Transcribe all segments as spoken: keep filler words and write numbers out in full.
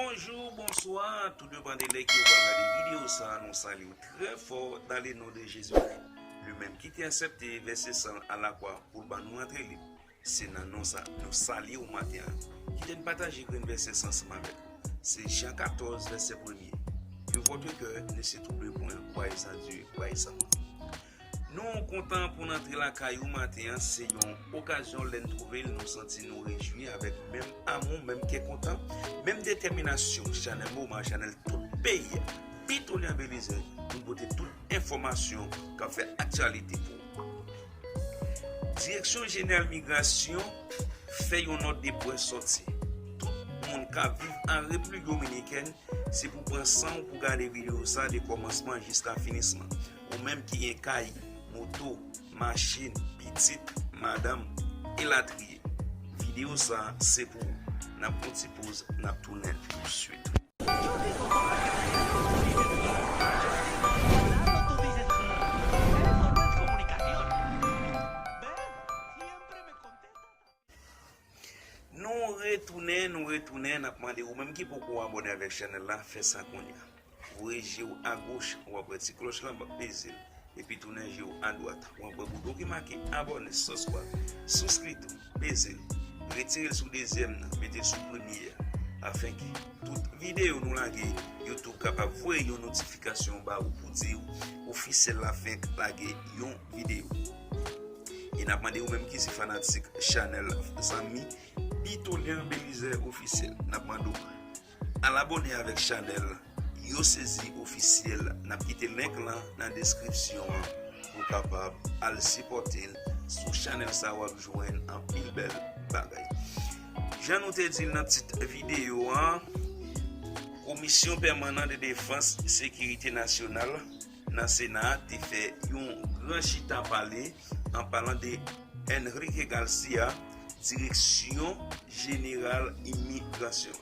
Bonjou, bonswa, tou depan de lè ke w pral gade videyo sa, nou salye w trè fò dans le nom de Jésus-Christ. Li menm ki te aksepte vèse san l a lakwa pou l ban nou antre lib. Se nan non sa, nou salye w maten an. Kite n pataje grenn vèse sa ansanm avèk ou. Se Jan katòz, vèse premye. Que votre cœur ne se trouble point, croyez en Dieu, croyez en moi. Nou kontan pou n antre lakay ou maten an, se yon okazyon lè n twouve l, nou santi nou rejwi avèk menm amou, menm kè kontan, menm detèminasyon. Chanèl Moman, chanèl tout peyi a. Pitolyan Belize, nou pote tout enfòmasyon k ap fè aktyalite pou ou. Direksyon Jeneral Migrasyon fè yon nòt de près sòti. Tout moun k ap viv an Repiblik Dominikèn, se pou pran san w pou gade videyo sa de kòmansman jiska finisman. Ou menm ki gen kay, moto, machin, pitit, madanm, elatriye. Videyo sa se pou ou. N ap pran ti poz, n ap tounen tousuit. Nou retounen, nou retounen, n ap mande ou menm ki poko abòne avèk chanèl la, fè sa kounye a. Voye je w agoch, w ap wè ti klòch lan, peze l. Epi tounen je w adwat, w ap wè bouton ki make abòne, sibscribe, peze l. Retire l sou dezyèm nan, mete l sou premye a, afenke tout videyo nou lage, YouTube kapab voye yon notifikasyon ba ou pou di w ofisyèl la fenk lage yon videyo. E n ap mande ou menm ki se fanatik chanèl zanmi Pitolyan Belizaire Ofisyèl, n ap mande w al abòne avèk chanèl Yo Sezi Ofisyèl. N ap kite link lan nan deskripsyon an pou w kapab al sipòte l. Sou chanèl sa w ap jwenn anpil bèl bagay. Jan nou te di l nan tit videyo an, Komisyon Pèmanan de Defans Sekirite Nasyonal nan Sena a te fè yon gran chita pale an palan de Enrique Garcia, Direksyon Jeneral Imigrasyon.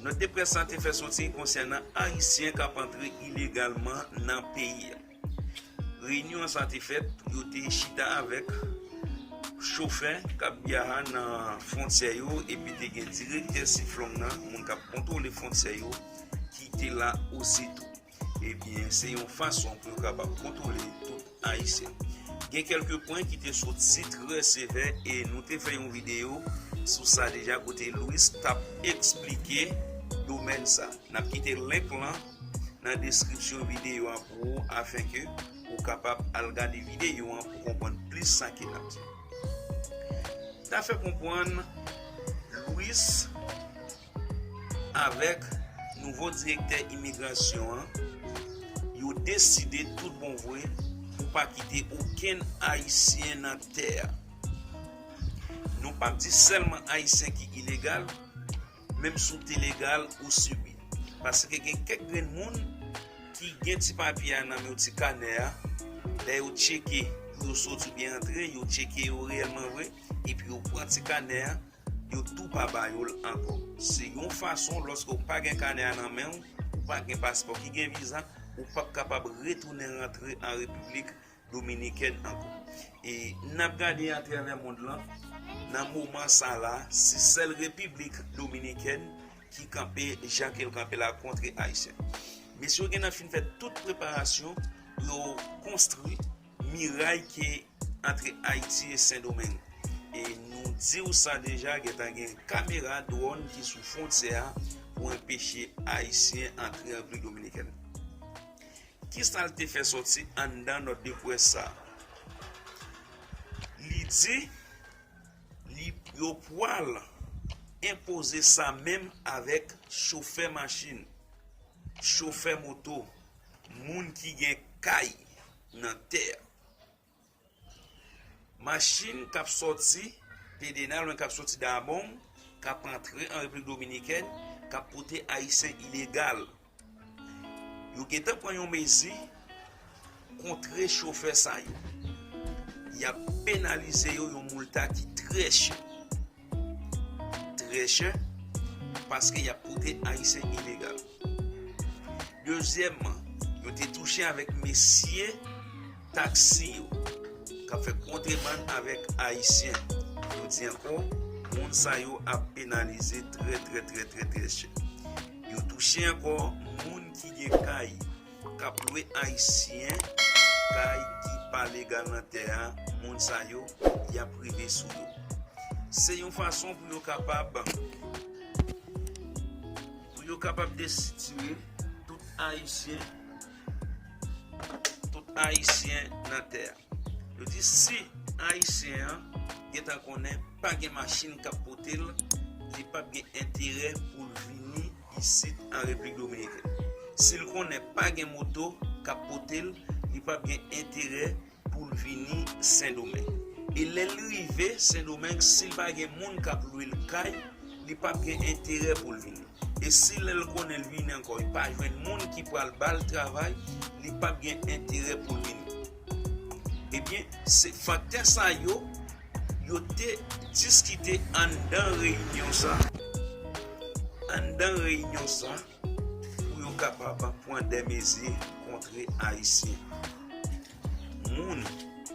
Nòt de près sa te fè soti konsènan Ayisyen k ap antre ilegalman nan peyi a. Reyinyon sa te fèt, yo te chita avèk chofè k ap vyaha nan fwontyè yo, epi te gen direktè Siflong nan, moun k ap kontwole fwontyè yo, ki te la osito. Ebyen, se yon fason pou yo kapab kontwole tout Ayisyen. Gen kèlke pwen ki te soti trè sevè e nou te fè yon videyo sou sa deja kote Louis t ap eksplike domèn sa. N ap kite link lan nan deskripsyon videyo a pou ou afenke ou kapab al gade videyo an pou konprann plis sa ke n ap di. Ta fè konprann Louis avèk nouvo direktè imigrasyon an, yo deside tout bon vre pou pa kite okenn Ayisyen nan tè a. Nou p ap di sèlman Ayisyen ki ilegal, menm si w te legal, ou sibi. Paske gen kèk grenn moun ki gen ti papye a nan men yo, ti kanè a, lè yo tcheke pou yo soti oubyen antre, yo tcheke yo reyèlman vre, epi yo pran ti kanè a, yo tou pa ba yo l ankò. Se yon fason, lòske w pa gen kanè a nan men w, ou pa gen paspò ki gen viza, ou p ap kapab retounen rantre an Repiblik Dominikèn ankò. E n ap gade atravè mond lan, nan moman sa la, se sèl Repiblik Dominikèn ki kanpe jan ke l kanpe la kont Ayisyen. Mesye yo gentan fin fè tout preparasyon pou yo konstwi miray ke antre Ayiti e Sendomeng. E nou di w sa deja, gentan gen kamera, dwòn ki sou fwontyè a pou enpeche Ayisyen antre an Repiblik Dominikèn. Kisa l te fè sòti anndan nòt de près sa a? Li di li, yo pwal enpoze sa menm avèk chofè machin, chofè moto, moun ki gen kay nan tè a. Machin k ap sòti Pedrenal oubyen k ap sòti Dabong, k ap antre an Repiblik Dominikèn, k ap pote Ayisyen ilegal. Yo gentan pran yon mezi kontre chofè sa yo. Y ap penalize yo yon moulta ki trè chè. Trè chè, paske y ap pote Ayisyen ilegal. Dezyèmman, yo te touche avèk mesye taksi yo k ap fè kontrebann avèk Ayisyen. Yo di ankò, Moun sa yo ap penalize trè, trè, trè, trè, trè chè. Yo touche ankò moun ki gen kay, k ap lwe Ayisyen, kay ki pa legal nan tè a, moun sa yo, y ap rive sou yo. Se yon fason pou yo kapab, pou yo kapab desitire tout Ayisyen, tout Ayisyen nan tè a. Yo di si Ayisyen an gentan konnen pa gen machin k ap pote l, li p ap gen enterè pou l vini isit an Repiblik Dominikèn. Si l konnen pa gen moto k ap pote l, li p ap gen enterè pou l vini Sendomeng. E lè l rive Sendomeng, si l pa gen moun k ap lwe l kay, li p ap gen enterè pou l vini. E si lè l konnen l vini ankò, li pa jwenn moun ki pral ba l travay, li p ap gen enterè pou l vini. Ebyen, se faktè sa yo, yo te diskite anndan reyinyon sa, anndan reyinyon sa, pou yo kapab pran de mezi kontre Ayisyen. Moun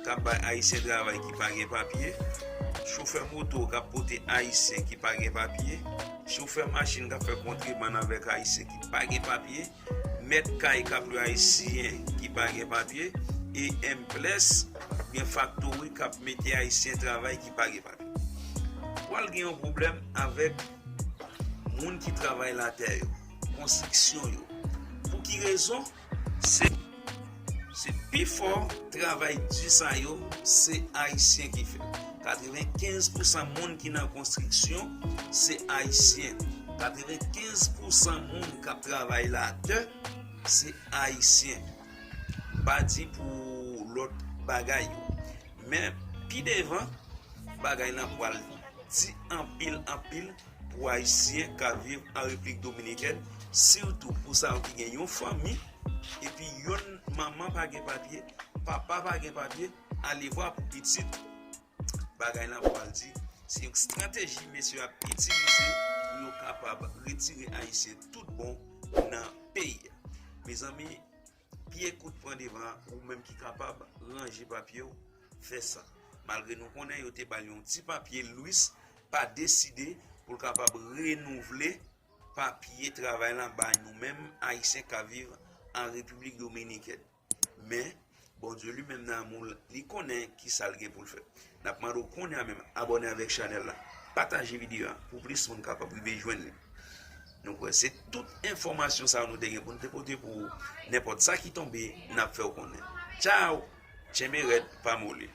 k ap bay Ayisyen travay ki pa gen papye, chofè moto k ap pote Ayisyen ki pa gen papye, chofè machin k ap fè kontrebann avèk Ayisyen ki pa gen papye, mèt kay k ap lwe Ayisyen ki pa gen papye, e M plus, gen faktori k ap mete Ayisyen travay ki pa gen papye. Pral gen yon pwoblèm avèk moun ki travay latè yo, konstriksyon yo. Pou ki rezon? Se, se pifò travay di sa yo, se Ayisyen ki fè. Katrevenkenz pousan moun ki nan konstriksyon, se Ayisyen. Katrevenkenz pousan moun k ap travay latè, se Ayisyen. M pa di pou lòt bagay yo. Men, pi devan, bagay lan pral di anpil, anpil pou Ayisyen k ap viv an Repiblik Dominikèn, sitou pou sa yo ki gen yon fanmi, epi yonn manman pa gen papye, papa pa gen papye, alevwa pou pitit, bagay lan pral di, se yon estrateji mesye ap itilize pou yo kapab retire Ayisyen tout bon nan peyi a. Mezanmi, pye kout pran devan, ou menm ki kapab ranje papye w, fè sa. Malgre nou konnen yo te ba l yon ti papye, Louis pa deside pou l kapab renouvle papye travay lan bay nou menm Ayisyen k ap viv an Repiblik Dominikèn. Men, Bondye li menm nan amou l, li konnen ki sa l gen pou l fè. N ap mande w kounye a menm abòne avèk chanèl la, pataje videyo a pou plis moun kapab rive jwenn li. Nou kwè se tout enfòmasyon sa yo nou te gen pou nou te pote pou ou. Nenpòt sa ki tonbe, n ap fè w konnen. Tchaw! Tchenbe rèd, pa moli.